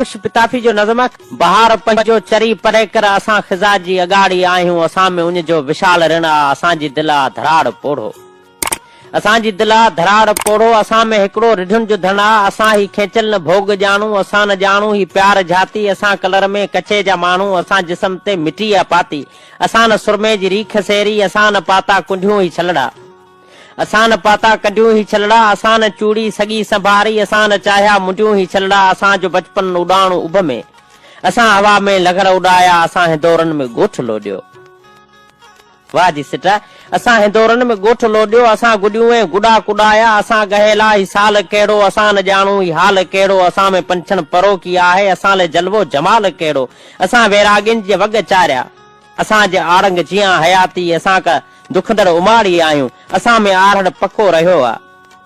بخش پتافي جو نظم آ. بهار پنهنجو چري پري ڪر اسان خزان جي اڳاڙي آهيون اسان ۾ اڃ جو وشال رڻ آ اسان جي دل آ ڌراڙ پوڙهو اسان جي دل آ ڌراڙ پوڙهو اسان ۾ هڪڙو رڍن جو ڌڻ آ اسان هي کينچل نه ڀوڳ ڄاڻون اسان نه ڄاڻون هي پيار جھاتي اسان ڪلر ۾ ڪڇي جا ماڻهو اسان جسم تي مٽي آ پاتي اسان نه سرمي جي ريک سيري اسان نه پاتا ڪنڍيون هي ڇلڙا. اسان نه پاتا ڪڍيون هي ڇلڙا، اسان نه چوڙي سڳي سنڀاري، اسان نه چاهيا منڊيون هي ڇلڙا، اسان جو بچپن اڏاڻو اڀ ۾، اسان هوا ۾ لغڙ اڏايا، اسان هندورن ۾ ڳوٺ لوڏيو. واهه جي سٽ، اسان هندورن ۾ ڳوٺ لوڏيو، اسان گڏيون ۽ گڏا ڪڏايا، اسان ڳهيلا هي سال ڪهڙو، اسان نه ڄاڻون هي حال ڪهڙو، اسان ۾ پنڇڻ پروڪي آهي، اسان لئه جلوو جمال ڪهڙو، اسان ويراڳين جي وڳ چاريا. اسان جي آڙنگ جيان حياتي اسان ڪا دکندڙ اماڙي آهيون اسان ۾ آرهڙ پڪو رهيو آ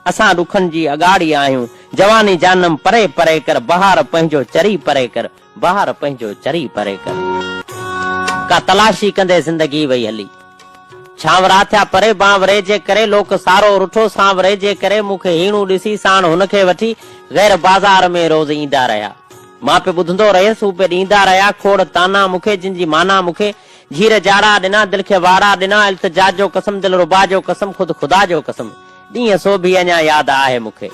اسان ڏکن جي اڳاڙي آهيون جواني جانم پري پري ڪر بهار پنهنجو چري پري ڪر بهار پنهنجو چري پري ڪر. ڪا تلاشي ڪندي زندگي وئي هلي ڇانورا ٿيا پري بانوري جي ڪري لوڪ سارو رٺو سانوري جي ڪري مون کي هيڻو ڏسي ساڻ هن کي وٺي غير بازار ۾ روز ايندا رهيا. مان پئي ٻڌندو رهيس، هو پئي ڏيندا رهيا، کوڙ طعنا مون کي، جن جي معنيٰ مون کي، جهير جاڙا ڏنا، دل کي وارا ڏنا، التجا جو قسم، دلربا جو قسم، خود خدا جو قسم، ڏينهن سو ڀي اڃا ياد آهي مون کي.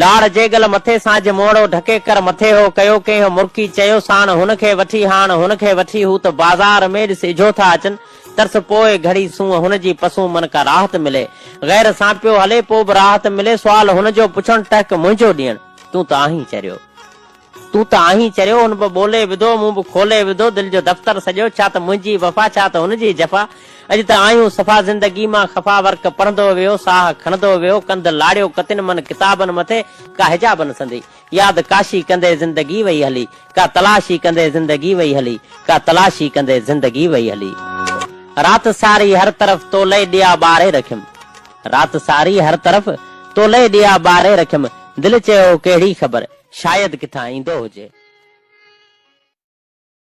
لاڙ جي ڳل مٿي سانجهه منهڙو ڍڪي ڪر مٿي هو ڪيو، ڪنهن مرڪي چيو، ساڻ هن کي وٺي، هاڻ هن کي وٺي، هو ته بازار ۾ ڏس اجهو ٿا اچن، ترس پوء گهڙي سونهن هن جي پسون من ڪا راحت ملي، غير سان پيو هلي پوء به راحت ملي، سوال هن جو پڇڻ، ٽهڪ منهنجو ڏيڻ. تون ته آهين چريو. تون ته آهين چريو، هن به ٻولي وڌو، مون به کولي وڌو، دل جو دفتر سڄو، ڇا ته منهنجي وفا، ڇا ته هن جي جفا، اڄ ته آهيون صفا زندگي مان خفا، ورق پڙهندو ويو، ساهه کڻندو ويو، ڪنڌ لاڙيو ڪتين من ڪتابن مٿي، ڪا حجابن سندي، ياد ڪاشي ڪندي زندگي وئي هلي، ڪا تلاشي ڪندي زندگي وئي هلي، ڪا تلاشي ڪندي زندگي وئي هلي. رات ساري هر طرف تو لئه ڏيئا ٻاري رکيم. رات ساري هر طرف تو لئه ڏيئا ٻاري رکيم، دل چيو ڪهڙي خبر، شايد ڪٿان ايندو هجي.